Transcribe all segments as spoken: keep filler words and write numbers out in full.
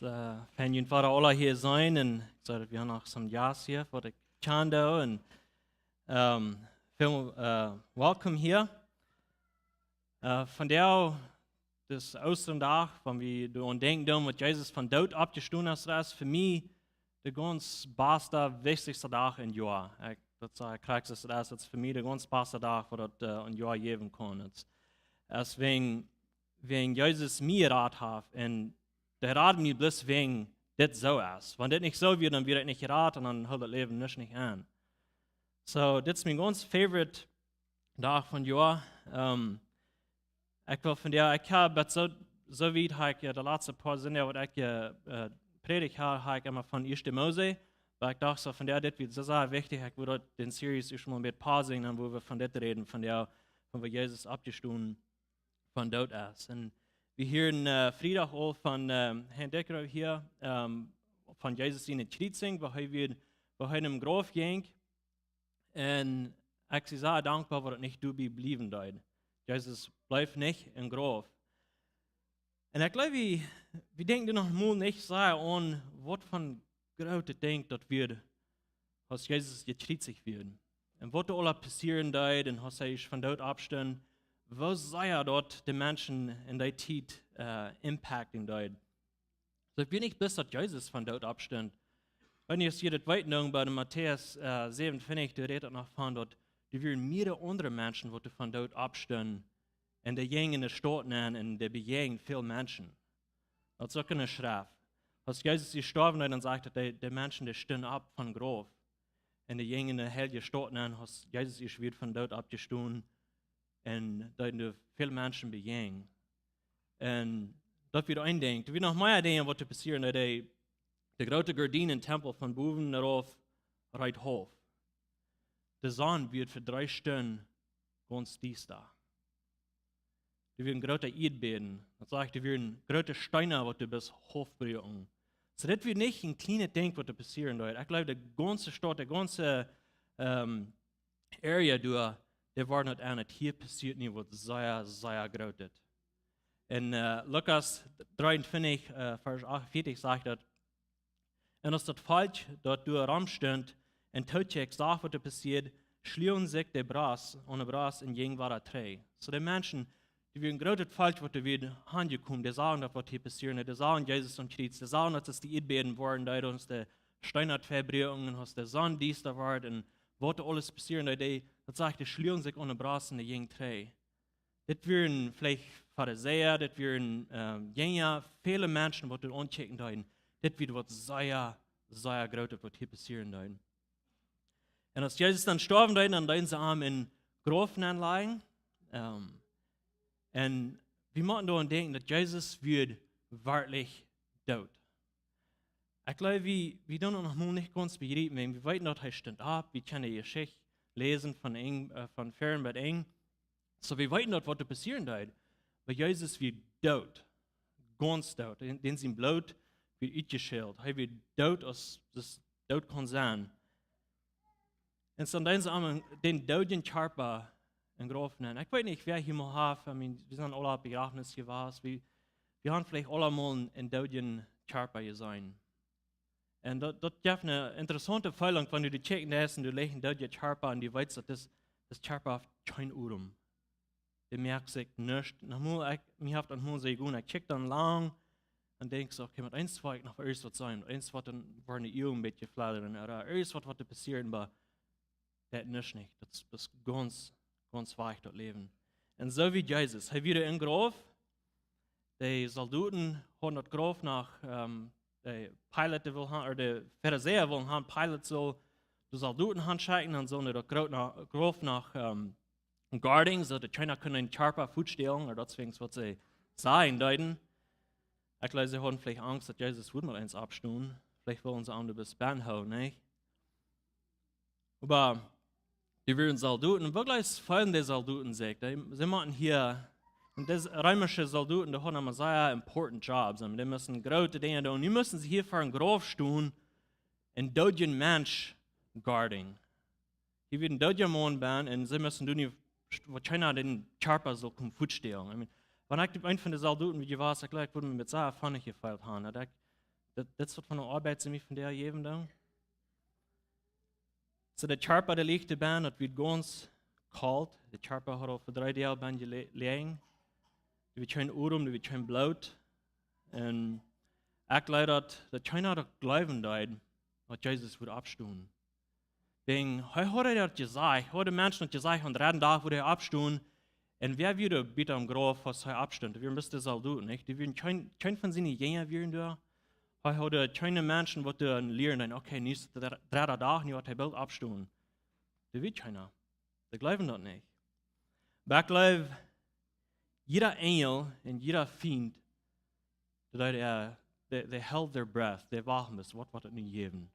Äh, fein, junt wada aula hia sennen. Un ekj saj daut wie haben noch some Jast hia, waut ekj kjanen doo. Un, ähm, väl, äh, welcome hia. Äh, vondoag, dis Oostren Dach, wan wie doaraun denkjen doonen, waut Jesus vom Doot oppjestonen es, daut es fa mie de gaunz baste, wichtichste Dach em Joa. Ekj, daut saj ekj krakjt, daut es, daut es fa mie de gaunz baste Dach, waut daut, äh, em Joa jäwen kaun. Daut es wäajen, wäajen Jesus mie jerat haft. Un dee rat mie bloos wäajen dit soo es. Wan dit nich soo wia, dan wia ekj nich jerat un dan hilt daut Läwen nich, nich aun. So, dit es mien gaunz favorite Dach vom Joa. Ähm, ekj well vondoag, ekj hab bat soo, soo wiet hab ekj, jo, de latste poa Sindach, waut ekj, äh, äh, prädicht hab, hab ekj emma von Ieeschte Mose. Oba ekj docht soo, vondoag dit wia soo, soo wichtich, ekj wull daut, dän Series ieescht mol met pausen, dan wua wie von dit räden, vondoag, von woo Jesus oppjestonen vom Doot es. Un wie hieren, äh, Friedach aul von, ähm, Herr Decker hia, ähm, von Jesus siene Kjriezjunk, woo hee wia, woo hee em Grauf jinkj. Un ekj sie sea dankboa, waut daut nich doabie bliewen deed. Jesus bleef nich em Grauf. Un ekj jleew, wie, wie denkjen noch mol nich soo aun, waut fa grootet Dinkj daut wia, aus Jesus jekjriezicht wort. Un waut doa aules passieren deed, un aus hee vom Doot oppstunt, woo sea daut de Menschen en dee Tiet, äh, impacten deed. Soo, ekj weet nich, bat daut Jesus vom Doot oppstunt. Wan jie daut weeten, dan bie de Matäus, äh, säwenuntwintich, doa rät et noch von daut, doa wieren mearere aundre Menschen, waut vom Doot oppstunden, un dee jinjen enne Staut nenn un dee bejäajenden väl Menschen. Daut es uk enne Schreft. Aus Jesus jestorwen wia, dan sajcht et, dee, dee Menschen, dee stunden opp vom Grauf. Un dee jinjen enne heilje Staut nenn, aus Jesus ieescht wia vom Doot oppjestonen, un deeden doa väl Menschen bejäajnen. Un daut wia een Dinkj. Doa wieren noch mea Dinja, waut doa passieren, daut dee, de groote Gardien em Tempel von bowen no rauf reet haulf. De Sonn wort fa dree Stunden gaunz diesta. Doa wieren groote Ieedbäden. Daut sajcht, doa wieren groote Steena, waut doa bat haulf bruaken. Soo, dit wia nich een kjlienet Dinkj, waut doa passieren deed. Ekj jleew, de gaunze Staut, de gaunze, ähm, area doa, dee wieren aun et Enj, hia passieet nu waut sea, sea grootet. En, äh, Lukas dreeuntwintich, äh, Varsch achtunvieetich sajcht daut: Un aus daut Volkj, daut doa romstunt un tookjikj, sach, waut doa passieed, schluagen see sikj de Brost, aun de Brost un jinjen wada trigj. Soo, de Menschen, dee wieren een grootet Volkj, waut doa wia aunjekomen, dee sagen daut, waut hia passieren, dee sagen Jesus aum Kjriez, dee sagen, daut es de Ieedbäden worden, dee ons de Steena twei bruaken, aus de Sonn diesta wort, un waut doa aules passieren deed, dee, daut sajcht, dee schluagen sikj aun de Brost un dee jinjen trigj. Dit wieren veleicht Farisäa, dit wieren, ähm, Jinja, väle Menschen, waut doa aunkjikjen deeden. Dit wia waut sea, sea grootet, waut hia passieren deed. Un aus Jesus dan jestorwen wia, dan deeden see am em Grauf nenn lajen. Ähm, un wie motten doaraun denkjen, daut Jesus wort werkjlich doot. Ekj jleew, wie, wie doonen noch mol nich gaunz bejriepen, wie weeten, daut hee stunt opp, wie kjennen de Jeschicht läsen von Enj, äh, von Varsch bat Enj. Soo, wie weeten daut, waut doa passieren deed. Oba Jesus wort doot. Gaunz doot. Dän, dän sien Bloot wort utjeschelt. Hee wort doot, aus daut doot kunn sennen. Un soo deeden see am dän doodjen Kjarpa em Grauf nenn. Ekj weet nich, wäa hia mol haft, I mean, wie sent aula opp Bejrafnis jewast. Wie, wie haben veleicht aula mol een, een doodjen Kjarpa jeseenen. Un daut, daut jeft eene interessaunte Feelinj, wan du de Kjoakj deist un du lichst een doodja Kjarpa un du weetst, daut dis, dis Kjarpa haft kjeen Odem. Dee moakt sikj nuscht. Noch mol, ekj, mie haft daut mol soo jegonen, ekj kjikj dan lang un denkj soo, okay, met eens woa ekj noch irjent waut seenen, met eens woat dan, woaren de Uagen een bät fladdren, ooda irjent waut, waut doa passieren, oba daut es nich. Daut es, daut es gaunz, gaunz wajch, daut Läwen. Un soo aus Jesus. Hee wort em Grauf. De Soldoten hauden daut Grauf no, ähm, de Pilat wull han, ooda de Farisäa wullen han, Pilat sull de Soldoten hanschekjen, dan sullen see daut Grauf no, Grauf no, ähm, guarden, soo daut kjeena kunn dän Kjarpa fuatstälen, ooda daut es waut see sajen deeden. Ekj jleew, see hauden veleicht Angst, daut Jesus wudd mol eens oppstonen. Veleicht wullen see am doa bloos bie hoolen, nä? Oba dee wieren Soldoten, un werkjlich feelen de Soldoten sikj. Dee, see motten hia, un dise reemische Soldoten, dee hauden emma sea important jobs. Un dee musten groote Dinja doonen. Nu musten see hia ver een Grauf stonen, een doodjen Mensch guarden. Hia wia een doodja Maun bie, un see musten doonen, waut kjeena dän Kjarpa sull komen fuatstälen. I mean, wan ekj een von de Soldoten wia jewast, ekj jleew, ekj wudd mie met sea funny jefeelt haben. Daut ekj Dit, dit es waut fa eene Oabeit see mie vondoag jäwen doonen. Soo, de Kjarpa, dee licht doa benn, daut wort gaunz kolt. De Kjarpa haud aul fa dree Doag benn jeläajen. Doa wia kjeen Odem, doa wia kjeen Bloot. Un ekj jleew daut, daut kjeena daut jleewen deed, daut Jesus wudd oppstonen. Wäajen, hee haud daut jesajcht, hee haud de Menschen daut jesajcht, aum dredden Dach wudd hee oppstonen. Un wäa wia doa bie am Grauf, aus hee oppstunt? Doa wieren bloos de Soldoten, nich? Doa wieren kjeen, kjeen von siene Jinja wieren doa. Hee haud kjeene Menschen, waut doa lieren, dan, okay, nu es de dre-, dredda Dach, nu woat hee boolt oppstonen. Doa wia kjeena. Dee jleewen daut nich. Oba ekj jleew, jieda Enjel un jieda Fient, dee, dee, dee, dee held their breath, dee wachten, waut woat daut nu jäwen?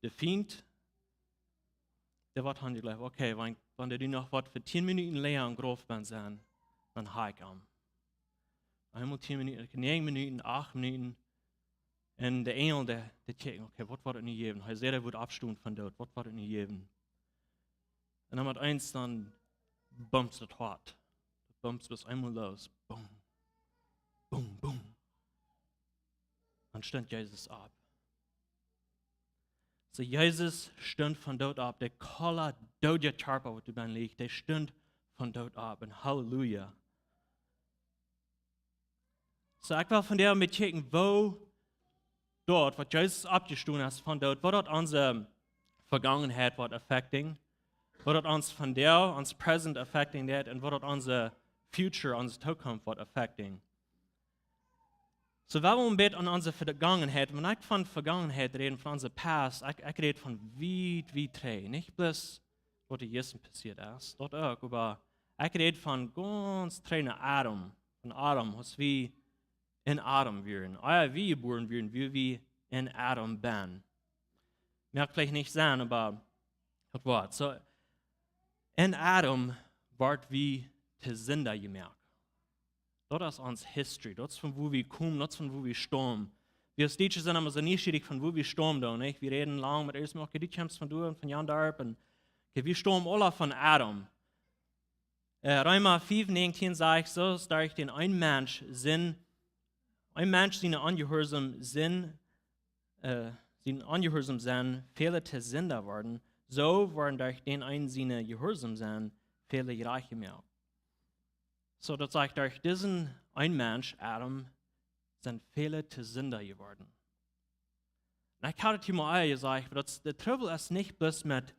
De Fient, dee woat han jejleeft, okay, wan, wan dee nu noch waut fa tieen Minuten lenja aum Grauf benn sent, dan ha ekj am. Eemol tieen Minuten, näajen Minuten, acht Minuten. Un de Enjel, dee, dee kjikjt, okay, waut woat daut nu jäwen? Hee säd, hee wudd oppstonen von doot, waut woat daut nu jäwen? Un dan met eent dan bumpt daut Hoat. Daut bumpt bloos eemol loos. Boom. Boom, boom. Dan stunt Jesus opp. Soo, Jesus stunt von doot opp. De kola, doodja Kjarpa, waut doa benn licht, dee stunt von doot opp. Un Halleluja. Soo, ekj well vondoag met kjikjen, woo daut, waut Jesus oppjestonen es von doot, woo daut onse Vegangenheit woat affecting, woo daut ons vondoag, ons present affecting deit, un woo daut onse future, onse Tookunft woat affecting. Soo, well wie een bät aun onse Vegangenheit, wan ekj von Vegangenheit räd, von onse past, ekj, ekj räd von wiet, wiet trigj. Nich bloos waut doa jistren passieet es, daut uk, oba ekj räd von gaunz trigj no Adam, von Adam, aus wie en Adam wieren. Ea wie jebuaren wieren, wia wie en Adam benn. Moakt veleicht nich Senn, oba daut woat. Soo, en Adam worden wie to Sinda jemoakt. Daut es ons history. Daut es von wua wie komen, daut es von wua wie stomen. Wie aus Dietsche sent emma soo nieschierich von wua wie stomen, dan, nich? Wie räden lang met eent, okay, du kjemst von doa un von jan Darp un, okay, wie stomen aula von Adam. Äh, Reema fief näajentieen sajcht, soo aus derch dän eenen Mensch sent, een Mensch sien Onjehuarsaum sent, äh, sien Onjehuarsaum sent, väle to Sinda worden, soo worden derch dän eenen sien Jehuarsaum sent, väle jerajcht jemoakt. Soo, daut sajcht, derch disen eenen Mensch, Adam, sent väle to Sinda jeworden. Un ekj haud daut hia mol ea jesajcht, oba daut, de Trubbel es nich bloos met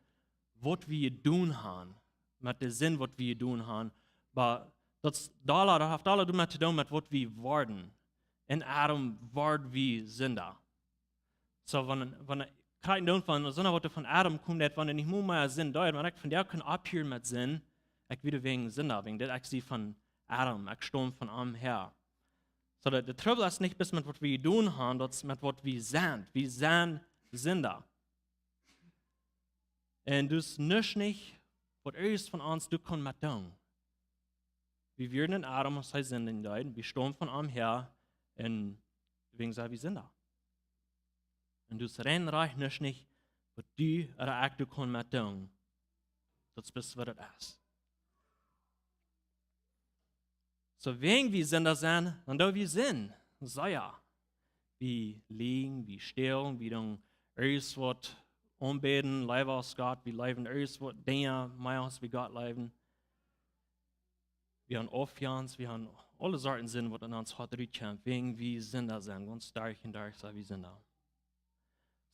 waut wie jedonen haben, met de Sind, waut wie jedonen haben, oba daut es dolla, daut haft dolla doamet to doonen met waut wie worden. En Adam worden wie Sinda. Soo, wan, wan, krakjt dan von, soo aus waut von Adam kjemt, daut wan nich mea, mea Sind doa, wan ekj vondoag kaun opphieren met Sind, ekj wia wäajen Sinda, wäajen daut ekj sie von Adam, ekj stam von am häa. Soo, de, de Trubbel es nich bloos met waut wie jedonen haben, daut es met waut wie sent. Wie sent Sinda. Un daut es nuscht nich, waut irjent von ons doa kaun met doonen. Wie wieren en Adam, aus hee sindjen deed, wie stamen von am häa, un wäajen sent wie Sinda. Un daut es rein rajcht nuscht nich, waut du ooda ekj doa kaun met doonen. Daut es bloos waut daut es. Soo, wäajen wie Sinda sent, dan doo wie Sind. Soo jo. Wie lieejen, wie stälen, wie doonen irjent waut aunbäden, leewa aus Gott, wie leewen irjent waut Dinja mea aus wie Gott leewen. Wie haben Aufgonst, wie haben aule Sorten Sind, waut en ons Hoat rutkjemt, wäajen wie Sinda sent, gaunz derch un derch sent wie Sinda.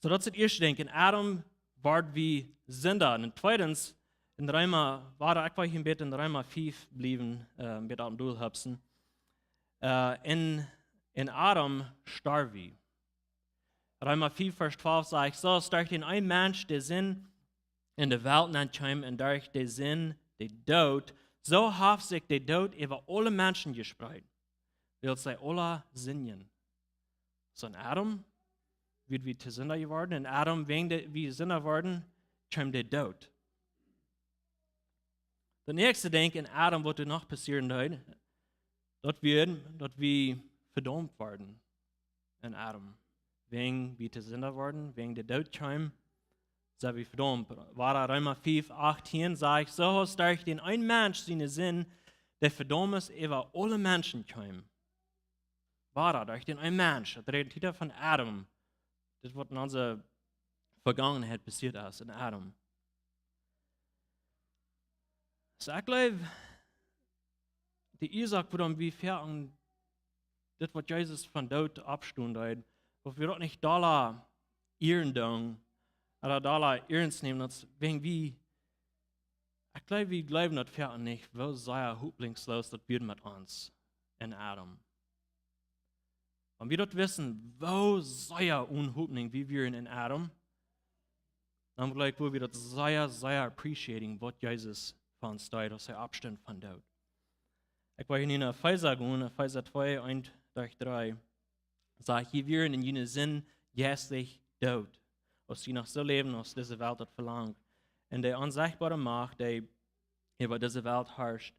Soo, daut es daut ieeschte Dinkj. En Adam worden wie Sinda. Un tweedens, en Reema, woa ekj woa hia een bät en Reema fief bliewen, äh, een bät aum Doel hupsen. Äh, en, en Adam storwen wie. Reema fief, Varsch twalf sajcht: Soo aus derch dän eenen Mensch de Sind en de Welt nenkjeem un derch de Sind de Doot, soo haft sikj de Doot äwa aule Menschen jespreet, wiels see aula sindjen. Soo en Adam, wie wie to Sinda jeworden, en Adam, wäajen de, wie Sinda worden, kjeem de Doot. Daut näakjste Dinkj en Adam, waut doa noch passieren deed, daut wie, daut wie vedaumt worden en Adam. Wäajen wie to Sinda worden, wäajen de Doot kjeem, sent wie vedaumt. Wada Reema fief, achtieen sajcht: Soo aus derch dän eenen Mensch siene Sind de Vedaumnis äwa aule Menschen kjeem, Wada, derch dän een Mensch. Daut rät hia von Adam. Dit waut en onse Vegangenheit passieet es, en Adam. Soo, ekj jleew, de Uasoak wuarom wie foaken dit waut Jesus von doot oppstonen deed, daut wie daut nich dolla ieren doonen, ooda dolla iernst nämen, daut es wäajen wie, ekj jleew, wie jleewen daut foaken nich, woo sea hopninjsloos daut wia met ons en Adam. Wan wie daut wisten, woo sea one Hopninj wie wieren en Adam, dan jleew ekj, wudd wie daut sea, sea appreciating, waut Jesus fa ons deed, aus hee oppstunt von doot. Ekj well hia en Efeesa gonen, Efeesa twee, eent derch dree. Sajcht: "Jie wieren en june Sind jeistlich doot, aus jie noch soo läwden, aus dise Welt daut velangt. En de onsechtboare Macht, dee äwa dise Welt harscht,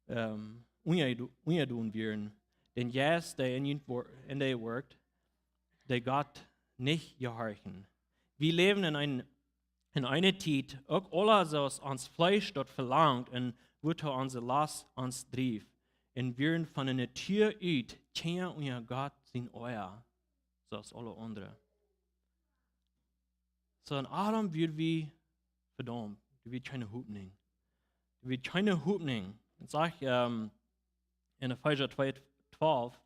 ähm, unja-, unjadonen wieren. Dän Jeist, dee en junt wor-, en dee wirkjt, dee Gott nich jehorchen." Wie läwden en een, en eene Tiet, uk aula soo aus ons Fleesch daut velangt un wuatoo onse Lost ons drift. Un wieren von de Natua ut Kjinja unja Gott sien Oaja, soo aus aule aundre. Soo, en Adam wia wie vedaumt. Doa wia kjeene Hopninj. Doa wia kjeene Hopninj. Un sajcht, ähm, en Efeesa twee twalf,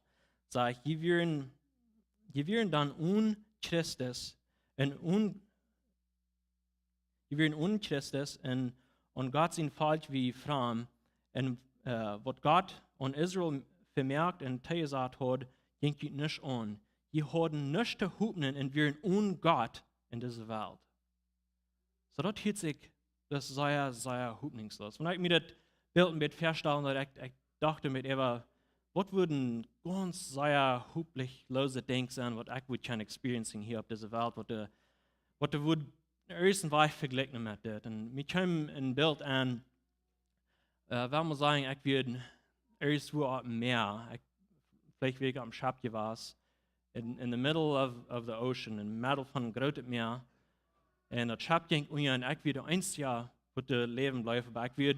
sajcht: "Jie wieren, jie wieren dan one Christus un one, jie wieren one Christus un aun Gott sien Volkj wie framd, un, äh, waut Gott aun Israel vemoakt un tojesajcht haud, jinkj junt nich aun. Jie hauden nuscht to hopen un wieren one Gott en dise Welt." Soo, daut hieet sikj, daut es sea, sea hopninjsloos. Wan ekj mie daut Bilt een bät väastal, daut ekj, ekj docht mie äwa, waut wudden gaunz sea hopninjsloose Dinja sennen, waut ekj wudd kjennen experiencing hia opp dise Welt, waut de, waut de wudd irjent een Wajch vejlikjen met dit. Un mie kjeem een Bilt aun, äh, well wie sajen, ekj wia irjentwua opp een Mäa. Ekj, veleicht wia ekj opp een Schepp jewast. In, in the middle of, of the ocean, em Medden von een grootet Mäa. Un daut Schepp jinkj unja un ekj wia de eensja, waut doa läwen bleef. Oba ekj wia,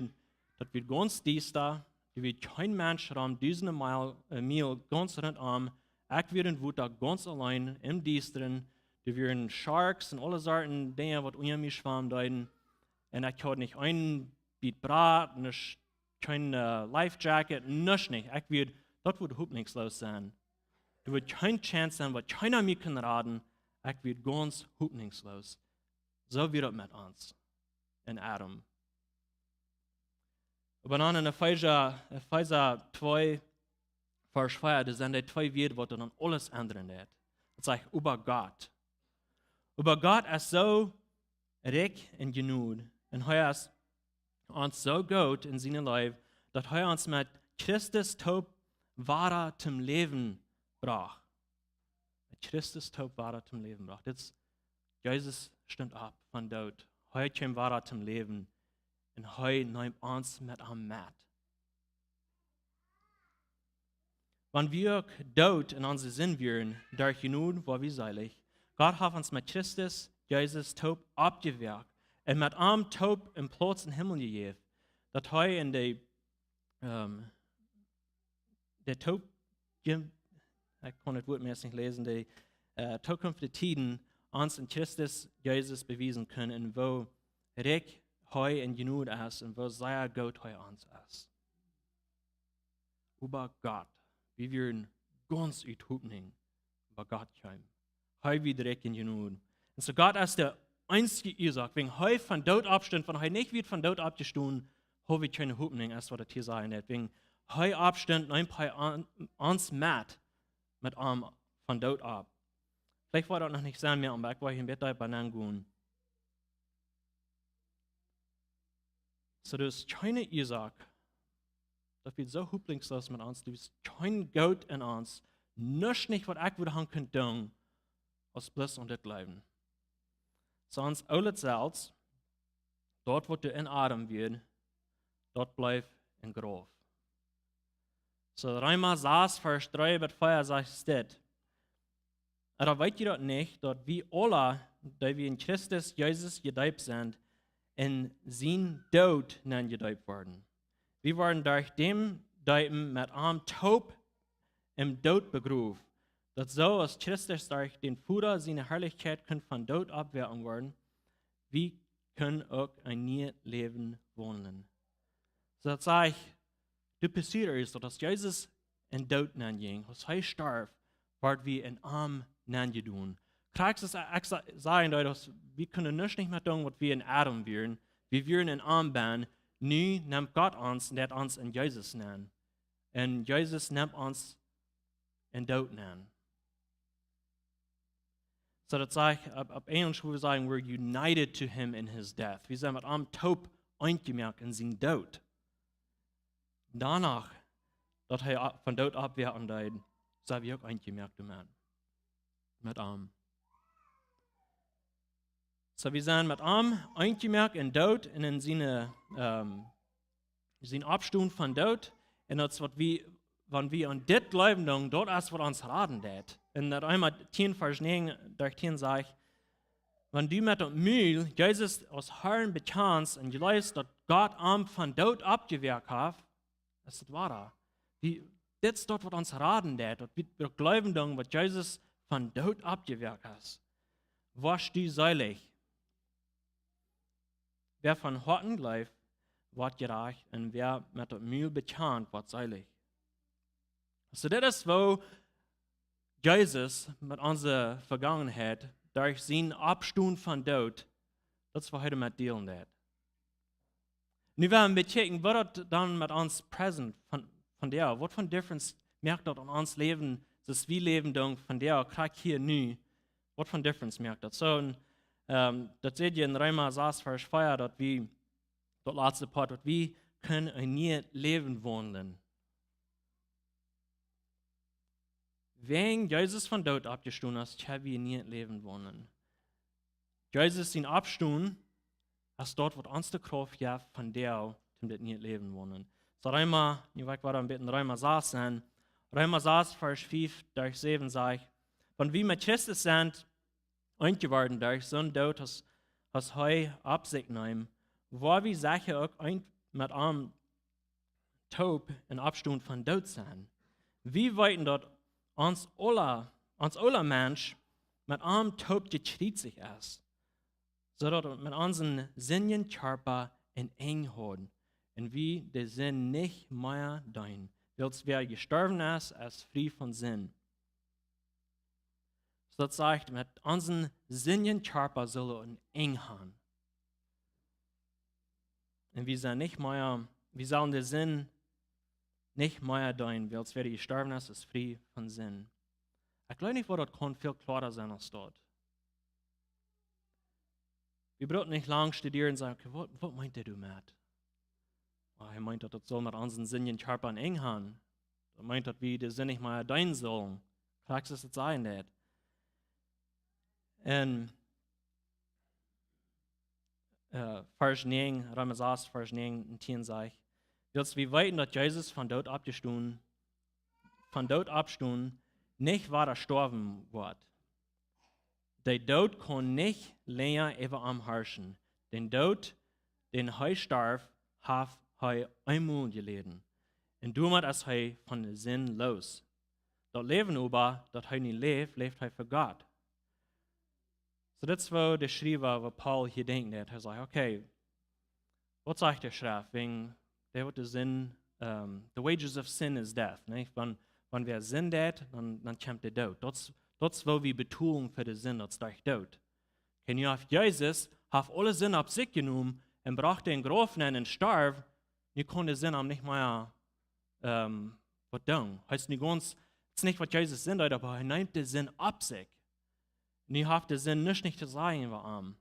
daut wia gaunz diesta, doa wia kjeen Mensch rom, dusende Miel, äh, Miel gaunz runtom. Ekj wia em Wota gaunz auleen, em Diestren. Doa wieren Sharks un aule Sorten Dinja, waut unja mie schwamen deeden. Un ekj haud nich een Bät Brat, nich, kjeen, äh, life jacket, nuscht nich. Ekj wia, daut wudd hopninjsloos sennen. Doa wudd kjeen chance sennen, waut kjeena mie kunn raden. Ekj wia gaunz hopninjsloos. Soo wia daut met ons en Adam. Oba dan en Efeesa, Efeesa twee, Varsch vea, doa sent dee twee Wieed, waut dan aules endren deed. Daut sajcht: "Oba Gott." Oba Gott es soo rikj en Jnod. Un hee es ons soo goot en siene Leew, daut hee ons met Christus toop wada toom Läwen brocht. Met Christus toop wada toom Läwen brocht. Dit es, Jesus stunt opp von doot. Hee kjeem wada toom Läwen. Un hee neem ons met am met. Wan wie uk doot en onse Sind wieren, derch Jnod woa wie selich. Gott haft ons met Christus Jesus toop oppjewoakt un met am toop een Plauz em Himmel jejäft, daut hee en de, ähm, de toop-, je-, ekj kaun daut Wuat meist nich läsen, de, äh, tookjinftje Tieden ons en Christus Jesus bewiesen kunn un woo rikj hee en Jnod es un woo sea goot hee ons es. Oba Gott, wie wieren gaunz ut Hopninj, oba Gott kjeem. Hee wia rikj en Jnod. Un soo Gott es de eensje Uasoak, wan hee von doot oppstunt, wan hee nich wia von doot oppjestonen, haud wie kjeene Hopninj, es waut et hia sajen deit. Wan hee oppstunt, nemt hee an, ons met, met am von doot opp. Veleicht woat daut noch nich sennen mea, oba ekj well hia een bät deepa nengonen. Soo, doa es kjeene Uasoak, daut wie soo hopninjsloos met ons, doa es kjeen Goot en ons, nuscht nich, waut ekj wudd han kunt doonen, aus bloos aun dit jleewen. Soo ons oolet selfst, daut waut doa en Adam wia, daut bleef em Grauf. Soo, Reema sas, Varsch dree bat vea sajcht dit: "Ooda weet jie daut nich, daut wie aula, dee wie en Christus Jesus jedeept sent, en sien Doot nenn jedeept worden? Wie worden derch däm Deepen met am toop em Doot begroft, daut soo aus Christus derch dän Voda siene Harlichkjeit kunn von Doot oppwakjen woaren, wie kjennen uk een nieet Läwen waundlen. Soo daut sajcht, doa passieed es daut, aus Jesus em Doot nenjinj, aus hee storf, wort wie en am nenjedonen. Krakjt es, ekj sa-, saj daut, aus wie kjennen nuscht nich mea doonen, waut wie en Adam wieren. Wie wieren en am bennen. Nu nemt Gott ons un deit ons en Jesus nen. Un Jesus nemt ons em Doot nen. Soo daut sajcht, opp, opp Enjelsch wudd wie sajen, we're united to him in his death. Wie sent met am toop eent jemoakt en sienen Doot. Doano, daut hee o-, von Doot oppwakjen deed, sent wie uk eent jemoakt doamet. Met am. Soo, wie sent met am eent jemoakt em Doot un en siene, ähm, sien Oppstonen von Doot. Un daut es waut wie, wan wie aun dit jleewen doonen, daut es waut ons raden deit. En Reema tieen Varsch näajen derch tieen sajcht, wan du met daut Mul Jesus aus Herr bekjanst un jleefst, daut Gott am von Doot oppjewakt haft, es daut woa. Wie, dit es daut waut ons raden deit, daut wie daut jleewen doonen, waut Jesus von Doot oppjewakt es. Woascht du seelich. Wäa von Hoaten jleeft, woat jerajcht, un wäa met daut Mul bekjant, woat seelich. Soo, dit es woo Jesus met onse Vegangenheit, derch sienen Oppstonen von Doot, daut es waut hee doamet dealen deit. Nu woa wie bekjikjen, waut daut dan met ons present von, vondoag, waut fa difference moakt daut en ons Läwen, soo aus wie läwen doonen vondoag, krakjt hia nu, waut fa difference moakt daut? Soo, un, ähm, daut seht jie en Reema sas Varsch vea, daut wie, daut latste Poat, daut wie kjennen en nieet Läwen waundlen. Wäajen Jesus von Doot oppjestonen es, kjenn wie en nieet Läwen waundlen. Jesus sien Oppstonen es daut, waut ons de Krauft jeft vondoag, om dit nieet Läwen waundlen. Soo Reema, nu woa ekj wada een bät en Reema sas sennen. Reema sas, Varsch fiew derch säwen sajcht, wan wie met Christus sent, eent jeworden derch sienen Doot, aus, aus hee opp sikj neem, woa wie secha uk eent met am toop em Oppstonen von Doot sennen. Wie weeten, daut ons oola, ons oola Mensch met am toop jekjriezicht es, soo daut wie met onsen sindjen Kjarpa een Enj haben un wie de Sind nich mea deenen, wiels wäa jestorwen es, es frie von Sind. Soo daut sajcht, met onsen sindjen Kjarpa sell wie een Enj haben. Un wie sent nich mea, wie sellen de Sind nich mea deenen, wiels wäa jestorwen es, es frie von Sind. Ekj jleew nich, waut daut kaun väl kloara sennen aus daut. Wie brucken nich lang studieren un sajen, okay, waut, waut meent hee doamet? Oh, hee meent, daut daut sell met onsen sindjen Kjarpa een Enj haben. Daut meent, daut wie de Sind nich mea deenen sellen. Krakjt soo aus daut sajcht daut. En, äh, Varsch näajen, Reema sas, Varsch näajen un tieen sajcht, wiels wie weeten, daut Jesus von Doot oppjestonen, von Doot oppstonen, nich wada stoawen woat. De Doot kaun nich lenja äwa am harschen. Dän Doot, dän hee storf, haft hee eemol jeläden. Un doamet es hee von de Sind loos. Daut Läwen oba, daut hee nu läft, läft hee fa Gott. Soo, dit es woo de Schriewa, woo Paulus hia denkjt, daut hee sajcht, okay, waut sajcht de Schreft? Wäajen, dee waut de Sind, ähm, the wages of sin is death, nich? Wan, wan wäa Sind deit, dan, dan kjemt de Doot. Daut es, daut es woo wie betolen fa de Sind, daut es de Doot. Okay, nu haft Jesus, haft aule Sind opp sikj jenomen un brocht dee em Grauf nenn un storf, nu kaun de Sind am nich mea, ähm, waut doonen. Hee es nu gaunz, daut es nich waut Jesus Sind deed, oba hee nemt de Sind opp sikj. Nu haft de Sind nuscht nich to sajen äwa am.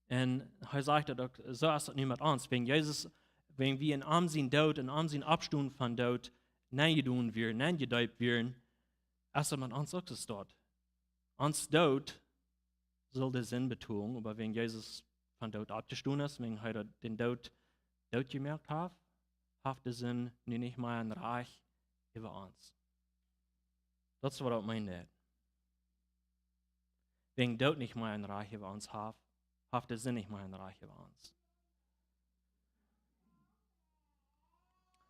Un hee sajcht daut uk, soo es daut nu met ons. Wäajen Jesus, wäajen wie en am sien Doot, en am sien Oppstonen von Doot, nenjedonen wieren, nenjedeept wieren, es daut met ons uk soo. Ons Doot sell de Sind betolen, oba wäajen Jesus von Doot oppjestonen es, wäajen hee daut, dän Doot dootjemoakt haft, haft de Sind nu nich mea een Rajcht äwa ons. Daut es waut ekj meen. Wäajen Doot nich mea een Rajcht äwa ons haft, haft de Sind nich mea een Rajcht äwa ons.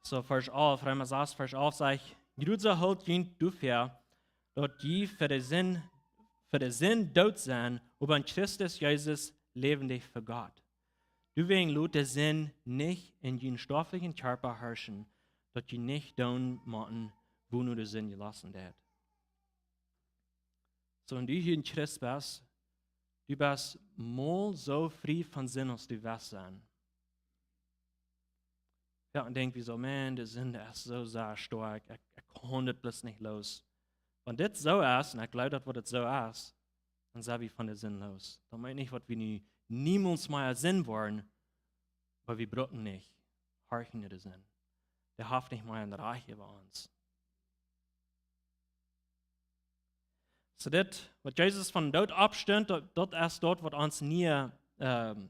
Soo, Varsch alf, Reema sas, Varsch alf sajcht, Jie doa soo hoolt junt doafäa, daut jie fa de Sind, fa de Sind doot sent, oba en Christus Jesus läwendich fa Gott. Doawäajen lot de Sind nich en jun stoaflichen Kjarpa harschen, daut jie nich doonen motten, wua nu de Sind jelasten deit. Soo, wan du hia en Christ best, du best mol soo frie von Sind aus du west sennen. Jo, un denkj wie soo, Maun, de Sind es soo sea stoakj, ekj, ekj kaun dit bloos nich loos. Wan dit soo es, un ekj jleew daut, wan dit soo es, dan sent wie von de Sind loos. Daut meent nich, daut wie nu niemols mea Sind woaren, oba wie brucken nich horchen no de Sind. Dee haft nich mea een Rajcht äwa ons. Soo dit, waut Jesus von Doot oppstunt, daut, daut es daut, waut ons niee, ähm,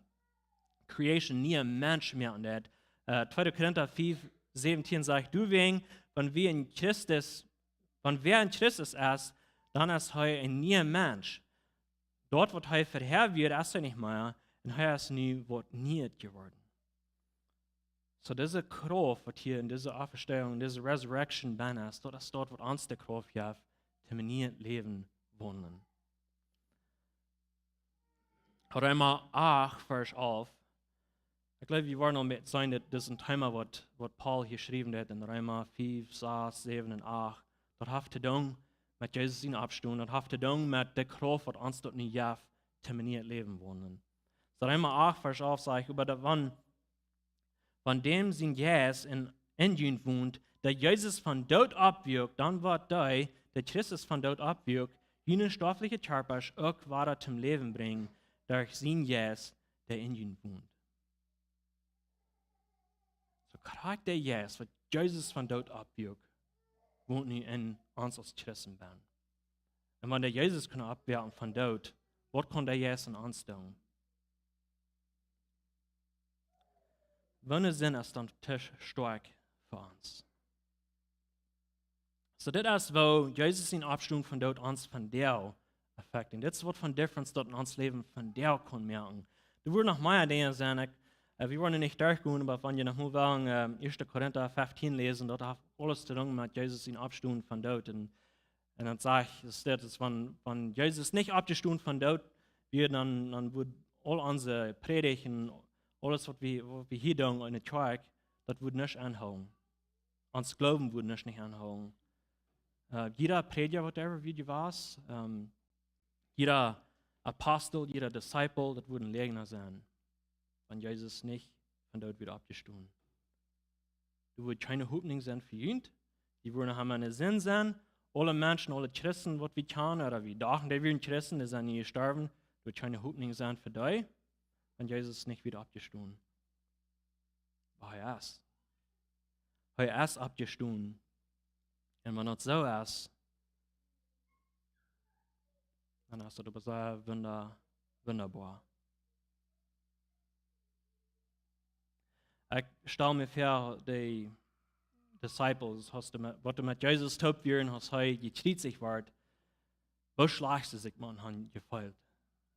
Creation, niee Mensch moaken deit. Äh, tweede Korinta fünf, siebzehn sajcht, doawäajen, wan wäa en Christus, wan wäa en Christus es, dan es hee een niea Mensch. Daut, waut hee verhäa wia, es hee nich mea, un hee es nu waut Nieet jeworden. Soo dise Krauft, waut hia en dise Auferstehung, dise Resurrection bennen es, daut es daut, waut ons de Krauft jeft, toom en nieet Läwen waundlen. Reema acht, Varsch alf. Ekj jleew, wie woaren aul met seenen, daut, daut es een Thema, waut, waut Paul hia jeschräwen haft en Reema fünf, sas, säwen un acht. Daut haft to doonen met Jesus sien Oppstonen. Daut haft to doonen met de Krauft, waut ons daut nu jeft, toom en nieet Läwen waundlen. Soo Reema acht, Varsch alf sajcht, oba daut, wan wan däm sien Jeist en, en junt wont, dee Jesus von Doot oppwakjt, dan woat dee, dee Christus von Doot oppwakjt, june stoafliche Kjarpasch uk wada toom Läwen brinjen, derch sien Jeist, dee en junt wont. Soo krakjt de Jeist, waut Jesus von Doot oppwakjt, wont nu en ons aus Christen bennen. Un wan dee Jesus kaun oppwakjen von Doot, waut kaun de Jeist en ons doonen? Woone Sind es dan too stoakj fa ons? Soo dit es, woo Jesus sien Oppstonen von Doot ons vondoag affecting. Dit es waut von difference daut en ons Läwen vondoag kaun moaken. Doa woaren noch mea Dinja sennen. Ekj, äh, wie woaren nich derchgonen, oba wan jie noch mol wellen, ähm, Ieeschte Korinta feftieen läsen, daut haft aules to doonen met Jesus sien Oppstonen von Doot. Un Un dan saj ekj, es dit, es wan, wan Jesus nich oppjestonen von Doot wia, dan, dan wudd aul onse Prädichten, aules waut wie, waut wie hia doonen en de Kjoakj, daut wudd nuscht aunhoolen. Ons Gloowen wudd nuscht nich aunhoolen. Äh, jieda Prädja, whatever, woo dee wia, ähm, jieda Apostel, jieda Disciple, daut wudd een Läajna sennen, wan Jesus nich von Doot wia oppjestonen. Doa wudd kjeene Hopninj sennen fa junt. Jie wudden noch emma en de Sind sennen. Aule Menschen, aule Christen, waut wie kjanen, ooda wie dochten, dee wieren Christen, dee sent nu jestorwen. Doa wudd kjeene Hopninj sennen fa dee, wan Jesus nich wia oppjestonen. Oba hee es. Hee es oppjestonen. Un wan daut soo es, dan es daut oba sea wunda-, wundaboa. Ekj stal mie väa, de Disciples, aus dee met, waut dee met Jesus toop wieren, aus hee jekjriezicht wort, woo schlajcht see sikj mau han jefeelt.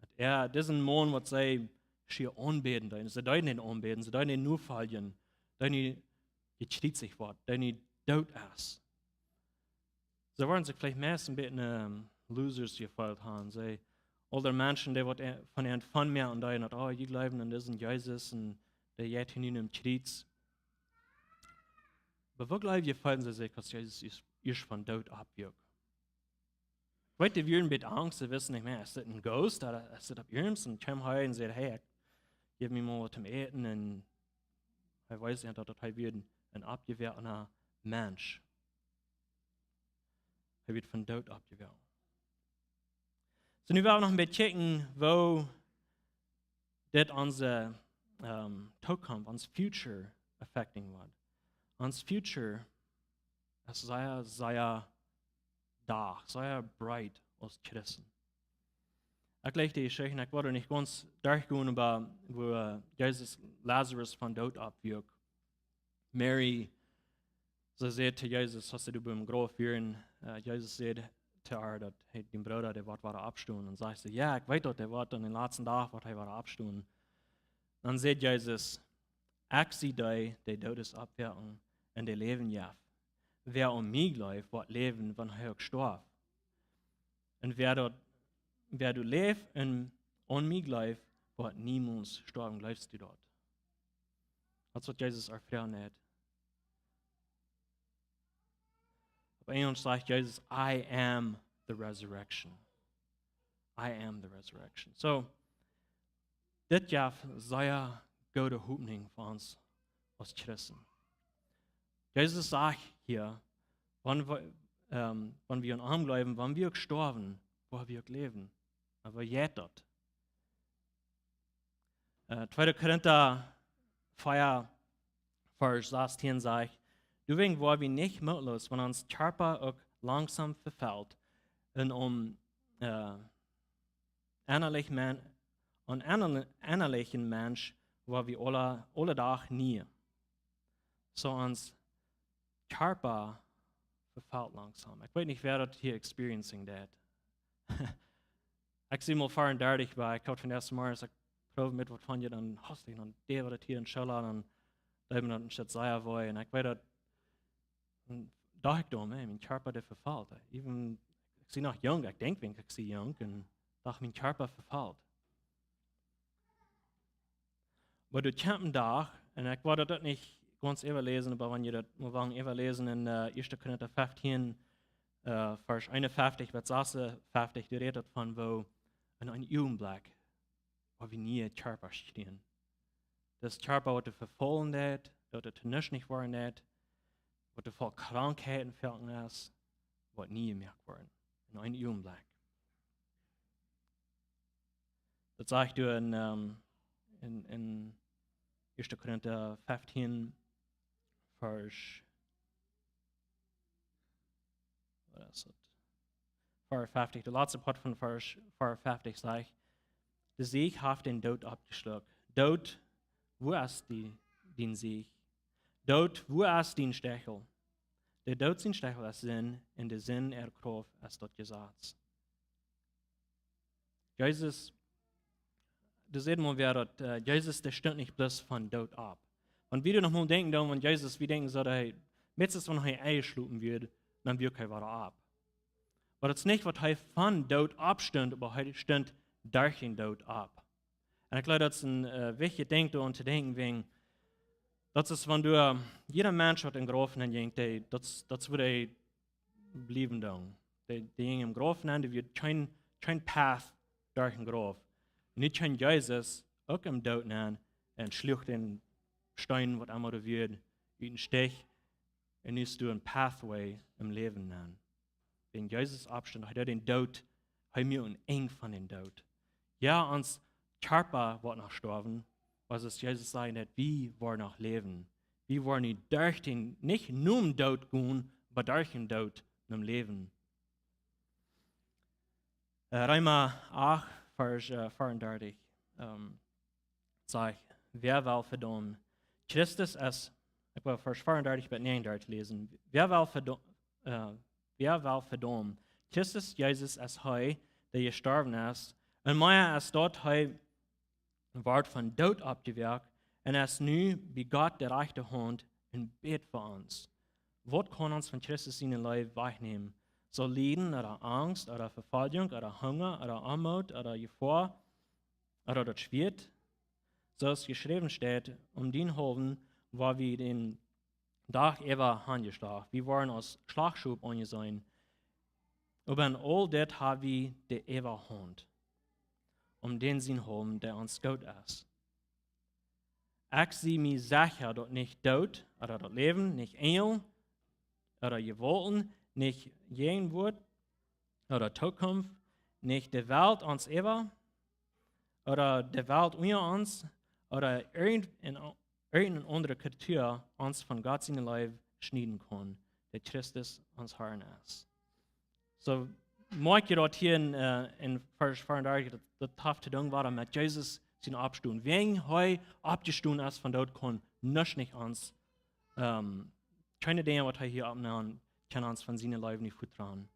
Daut hee, disen Maun, waut see schier aunbäden deeden, see deeden am aunbäden, see deeden am nofoljen, dee nu jekjriezicht wort, dee nu doot es. See woaren sikj veleicht meist een bät, ähm, losers jefeelt han. See, aul de Menschen, dee waut e-, von an fun moaken, dee daut, oh, jie jleewen aun disen Jesus un dee jeit hia nu aum Kjriez. Oba woo jleew jie, feelden see sikj, aus Jesus ieescht, ieescht von Doot oppwakjt? Weet jie, dee wieren een bät angst, see wisten nich mea, es dit een Ghost, ooda es dit opp iernst? Un kjeem hee un säd, hey, ekj, jeff mie mau waut toom äten. Un hee wees an, daut, daut hee wia een, een oppjewoakna Mensch. Hee wia von Doot oppjewakt. Soo, nu well wie noch een bät kjikjen, woo dit onse, ähm, Tookunft, ons future affecting woat. Ons future es sea, sea doa, sea bright aus Christen. Ekj läs de Jeschicht, ekj woa nich gaunz derchgonen, oba woo, äh, Jesus Lazarus von Doot oppwakjt. Mary, see säd to Jesus, aus see doa biem Grauf wieren, äh, Jesus säd to äa, daut, hey, dien Brooda, dee woat wada oppstonen. Un sajcht see, jo, ekj weet daut, dee woat aun dän latsten Dach, woat hee wada oppstonen. Dan sajcht Jesus, ekj sie dee, dee doot es oppwakjen un dee Läwen jeft. wäa aun mie jleeft, woat läwen, wan hee uk stoaft. Un wäa doa, wäa doa läft un aun mie jleeft, woat niemols stoawen. Jleefst du daut? Daut es waut Jesus erfoaren haft. Opp Enjelsch sajcht Jesus: "I am the resurrection." "I am the resurrection." So, dit jeft sea goode Hopninj fa ons aus Christen. Jesus sajcht hia, wan wie, ähm, wan wie aun am jleewen, wan wie uk stoawen, woa wie uk läwen. Oba jeit daut? Äh, tweede Korinta vea, Varsch sastieen sajcht: "Doawäajen woa wie nich mootloos, wan ons Kjarpa uk langsom vefelt, un om, äh, ennalich Men-, om enna-, ennalichen Mensch woa wie aule, aule Dach nie." So ons Kjarpa vefelt langsom. Ekj weet nich, wäa daut hia experiencing deit. Ekj sie mol veeaundartich, oba ekj haud vondoag zemorjes, ekj proowd met waut von je dan hastich, dan deed waut hia en School, dan deed mie daut een Stoot sea wee. Un ekj weet daut, dan docht ekj dan, hey, mien Kjarpa dee vefelt. Even, ekj sie noch junk, ekj denkj, wan ekj sie junk, un docht, mien Kjarpa vefelt. Oba doa kjemt een Dach, un ekj wull daut nich gaunz äwaläsen, oba wan jie daut mol wellen äwaläsen en, äh, Ieeschte Korinta feftieen, äh, Varsch eenunfeftich bat sesenfeftich, doa rät daut von woo en een Uagenblekj, woo wie niee Kjarpasch kjrieen. Daut Kjarpa waut doa vefaulen deit, daut et nuscht nich woaren deit, waut doa voll Krankheiten, Fälen es, woat nie jemoakt woaren. En een Uagenblekj. Daut sajcht doa en, ähm, en, en Ieeschte Korinta feftieen, Varsch, waut es daut? Veeaunfeftich, de latste Poat von Varsch veeaunfeftich sajcht: "De Sieg haft dän Doot oppjeschluckt. Doot, wua es dee, dien Sieg? Doot, wua es dien Stechel? De Doot sien Stechel es Sind, un de Sind äare Krauft es daut Jesaz." Jesus, daut sajcht mau wäa daut, äh, Jesus, dee stunt nich bloos von Doot opp. Wan wie doa noch mol denkjen, dan, wan Jesus, wie denkjen soo, daut hee, meistens wan hee enjeschlopen wia, dan wuak hee wada opp. Oba daut es nich waut hee von Doot oppstunt, oba hee stunt derch dän Doot opp. Un ekj jleew, daut es een, äh, wichtjet Dinkj doaraun to denkjen, wäajen daut es, wan du, äh, jieda Mensch waut em Grauf nenn jinkj, dee, daut es, daut es woo dee bliewen dan. Dee, dee jinjen em Grauf nenn, dee wia kjeen, kjeen Path derch dän Grauf. Nu kjeem Jesus uk em Doot nenn un schluach dän Steen, waut emma doa wia, ut dän Stich. Un nu es doa een Pathway em Läwen nenn. Wan Jesus oppstunt, hee deed dän Doot, hee muak een Enj von dän Doot. Jo, ons Kjarpa woat noch stoawen, oba aus Jesus säd, daut wie woaren noch läwen. Wie woaren nu derch dän, nich nom Doot gonen, oba derch dän Doot nom Läwen. Äh, Reema acht, Varsch, äh, veeaundartich, ähm, sajcht: "Wäa well vedaumen? Christus es," ekj well Varsch veeaundartich bat näajenundartich läsen. "Wäa well vedau-, äh, wäa well vedaumen? Christus Jesus es hee, dee jestorwen es. Un mea es daut, hee wort von Doot oppjewakjt un es nu bie Gott de rajchte Haunt un bät fa ons. Waut kaun ons von Christus siene Leew wajchnämen? Saul Lieden, ooda Angst, ooda Vefoljunk, ooda Hunga, ooda Oamoot, ooda Jefoa, ooda daut Schwieet? Soo aus jeschräwen steit: Om dienen haulwen woa wie dän Dach äwa hanjeschlacht. Wie woaren aus Schlachtschop aunjeseenen. Oba en aul dit ha wie de Äwahaunt, om dän sien haulwen, dee ons goot es. Ekj sie mie secha, daut nich Doot, ooda daut Läwen, nich Enjel, ooda Jewaulten, nich Jäajenwoat, ooda Tookunft, nich de Welt ons äwa, ooda de Welt unja ons, ooda irjent eene, irjent eene aundre Kreatua ons von Gott siene Leew schnieden kaun, dee Christus ons Harn es." Soo, moakj jie daut hia en, äh, en Varsch veeaundartich, daut, daut haft to doonen wada met Jesus sien Oppstonen. Wan hee oppjestonen es von Doot, kaun nuscht nich ons, ähm, kjeene Dinja waut hee hia oppnämen, kaun ons von siene Leew nich wajchhoolen.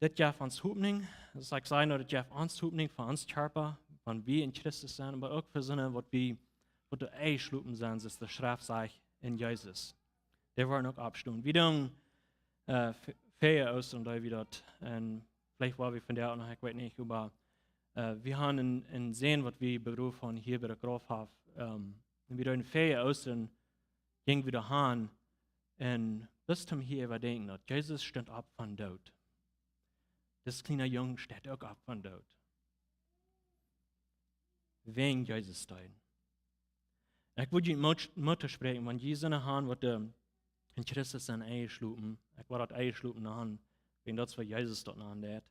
Dit jeft ons Hopninj. Daut ekj saj, daut jeft ons Hopninj fa ons Kjarpa, wan wie en Christus sent, oba uk fa soone, waut wie, waut doa enjeschlopen sent, soo aus de Schreft sajcht en Jesus. Dee woaren uk oppstonen. Wie doonen, äh, ve-, vea Oostren, dee wie daut, un veleicht woa wie vondoag noch, ekj weet nich, oba, äh, wie haben een, een Sän, waut wie begroft haben hia bie de Graufhoff, ähm, un wie doonen vea Oostren, jinjen wie doa han, un bloos toom hia äwadenkjen, daut Jesus stunt opp vom Doot. Dis kjliena Jung steit uk opp vom Doot. Wäajen Jesus deed. Ekj wull junt Moot, Moot toospräakjen, wan jie soone han, waut, ähm, en Christus sent enjeschlopen. Ekj wull daut enjeschlopen nanen, wäajen daut es waut Jesus daut nanen deed.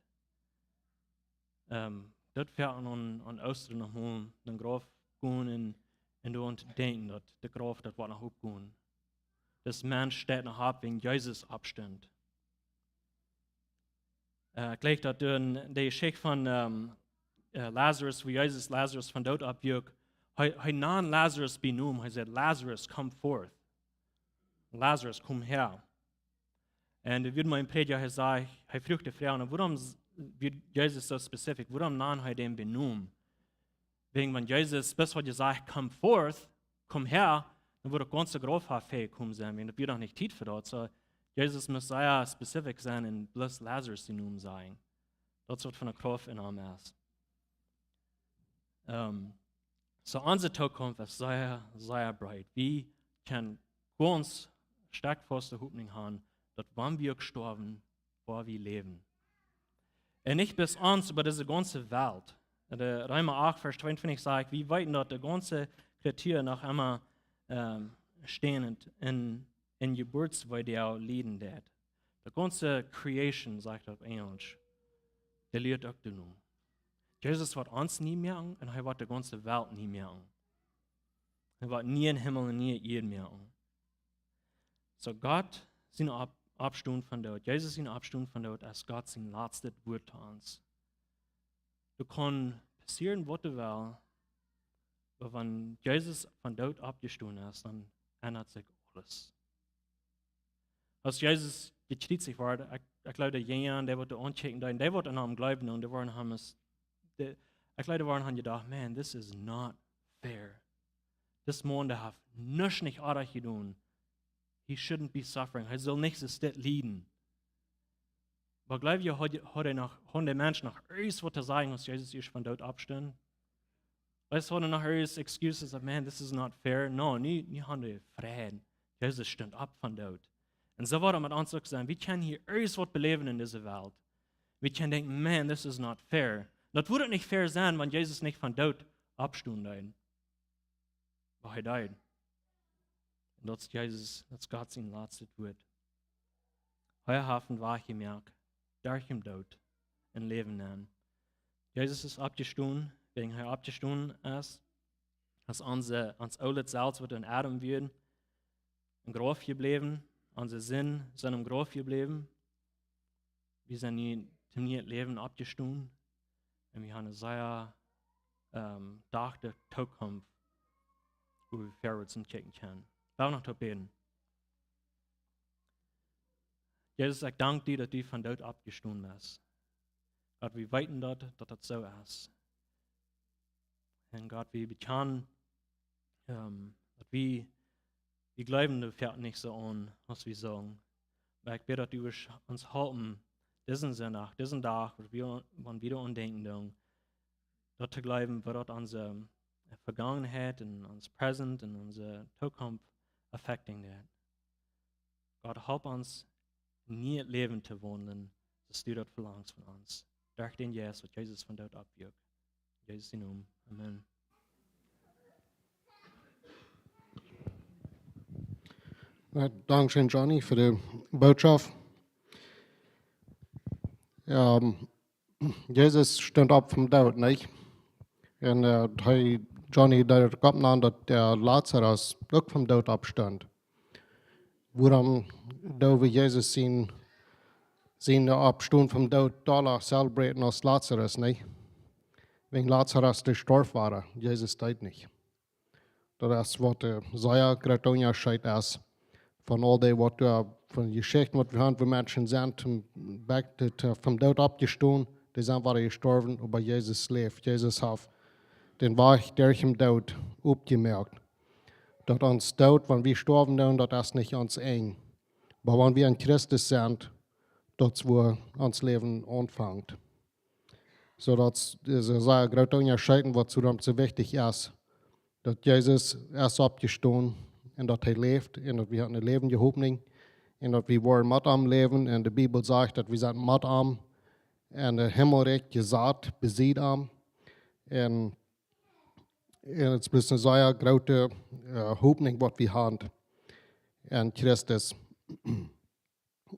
Ähm, daut wia aun, aun Oostren noch mol en Grauf gonen un, un doaraun denkjen, daut de Grauf, daut woat noch oppgonen. Dis Mensch steit noch opp, wäajen Jesus oppstunt. Äh, jlikj daut en de Jeschicht von, ähm, äh, Lazarus, wua Jesus Lazarus vom Doot oppwakjt, hee, hee nand Lazarus bie Nomen, hee säd: "Lazarus, come forth." "Lazarus, komm häa." Un doa wia mol een Prädja, hee säd, hee fruach de Froag: "Na, wuarom s-, wia Jesus soo specific? Wuarom nand hee dän bie Nomen?" Wäajen wan Jesus bloos haud jesajcht: "Come forth, komm häa", dan wudd daut gaunze Grauf väajekomen sennen. Wäajen daut wia noch nich Tiet fa daut. Soo, Jesus must sea specific sennen un bloos Lazarus sienen Nomen sajen. Daut es waut fa eene Krauft en am es. Ähm, soo, onse Tookunft es sea, sea breet. Wie kjennen gaunz stoakj faste Hopninj han, daut wan wie uk stoawen, woa wie läwen. Un nich bloos ons, oba dise gaunze Welt. En de Reema acht, Varsch tweeuntwintich sajcht, wie weeten, daut de gaunze Kreatua noch emma, ähm, stänen en, en Jeburtswee lieden deit. De gaunze Creation, sajcht daut opp Enjlisch, dee liet uk doano. Jesus woat ons nie moaken un hee woat de gaunze Welt nie moaken. Hee woat nie een Himmel un nie Ieed moaken. Soo Gott sien Opp-, Oppstonen vom Doot, Jesus sien Oppstonen vom Doot es Gott sien latstet Wuat to ons. Daut kaun passieren waut uk well, oba wan Jesus vom Doot oppjestonen es, dan endat sikj aules. Aus Jesus jekjriezicht wort, ekj, ekj jleew, de Jinja, dee waut doa aunkjikjen deeden, dee waut aun am jleewden, un dee wieren, haben es, dee, ekj jleew, dee wieren, haben jedocht: "Man, this is not fair. Dis Maun, dee haft nuscht nich oajch jedonen. He shouldn't be suffering. Hee saul nich soo dit lieden." Oba jleew jie, haud, haud hee noch, hauden de Menschen noch irjent waut to sajen, aus Jesus ieescht vom Doot oppstunt? Weetst, hauden noch irjent excuses of: "Man, this is not fair"? No, nu, nu haben dee Fräd. Jesus stunt opp vom Doot. Un soo woat daut met ons uk sennen. Wie kjennen hia irjent waut beläwen en dise Welt. Wie kjennen denkjen: "Man, this is not fair." Daut wudd uk nich fair sennen, wan Jesus nich vom Doot oppstonen deed. Oba hee deed. Un daut es Jesus, daut es Gott sien latstet Wuat. Hee haft een Wajch jemoakt, derch dän Doot en Läwen nenn. Jesus es oppjestonen, wäajen hee oppjestonen es, es onse, ons oolet Selfst, waut en Adam wia, em Grauf jebläwen, onse Sinden sent em Grauf jebläwen. Wie sent nu toom nieen Läwen oppjestonen. Un wie haben eene sea, ähm, doachte Tookunft, wua wie verwoats kjikjen kjennen. Lot ons noch toop bäden. Jesus, ekj dank die, daut du vom Doot oppjestonen best. Gott, wie weeten daut, daut daut soo es. Un Gott, wie bekjanen, ähm, daut wie, wie jleewen doa nich soo aun, aus wie sellen. Oba ekj bäd, daut du wurscht ons halpen, disen Sindach, disen Dach, waut wie, wan wie doaraun denkjen doonen, daut to jleewen, waut daut onse, äh, Vegangenheit un ons Present un onse Tookunft affecting deit. Gott, halp ons, niee Läwen to waundlen, soo aus du daut velangst von ons. Derch dän Jeist, waut Jesus vom Doot oppwakjt. En Jesus sien Nomen. Amen. Jo, dankscheen, Johnny, fa de Bootschoft. Jo, Jesus stunt opp vom Doot, nich? Un, äh, hee, Johnny, dee kjemt aun, daut de Lazarus uk vom Doot oppstunt. Wuarom doo wie Jesus sien, sien Oppstonen vom Doot dolla celebraten aus Lazarus, nä? Wäajen Lazarus, dee storf wia, Jesus deed nich. Daut es waut de sea groote Unjascheet es von aul dee waut doa von Jeschichten waut wie haben, wua Menschen sent, back to, to, vom Doot oppjestonen, dee sent wada jestorwen, oba Jesus läft. Jesus haft dän Wajch derch dän Doot oppjemoakt. daut ons Doot, wan wie stoawen doonen, daut es nich ons Enj. Oba wan wie en Christus sent, daut es wua ons Läwen aunfangt. Soo daut es een sea groota Unjascheet, waut soo, daut soo wichtich es, daut Jesus es oppjestonen un daut hee läft un daut wie haben een läwendje Hopninj un daut wie woaren met am läwen. Un de Bibel sajcht, daut wie sent met am en daut Himmelrikj jesat, besied am. Un, un daut es bloos eene sea groote äh, Hopninj, waut wie haben en Christus.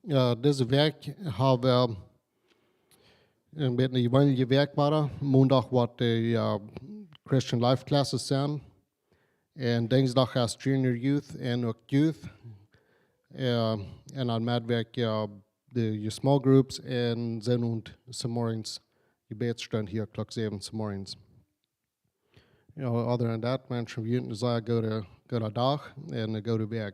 Äh, dise Wäakj hab wie een bät eene jeweenelje Wäakj wada. Moondag woat de äh, Christian Life Classes sennen. Un Dinjsdag es Junior Youth un uk Youth. Äh, un aun Meddwäakj äh, de Small Groups un Sindach zemorjes Jebädsstund hia Klock säwen zemorjes. You know, other than that, Menschen, wie wünschen sea gooden, gooden Dach un eene goode Wäakj.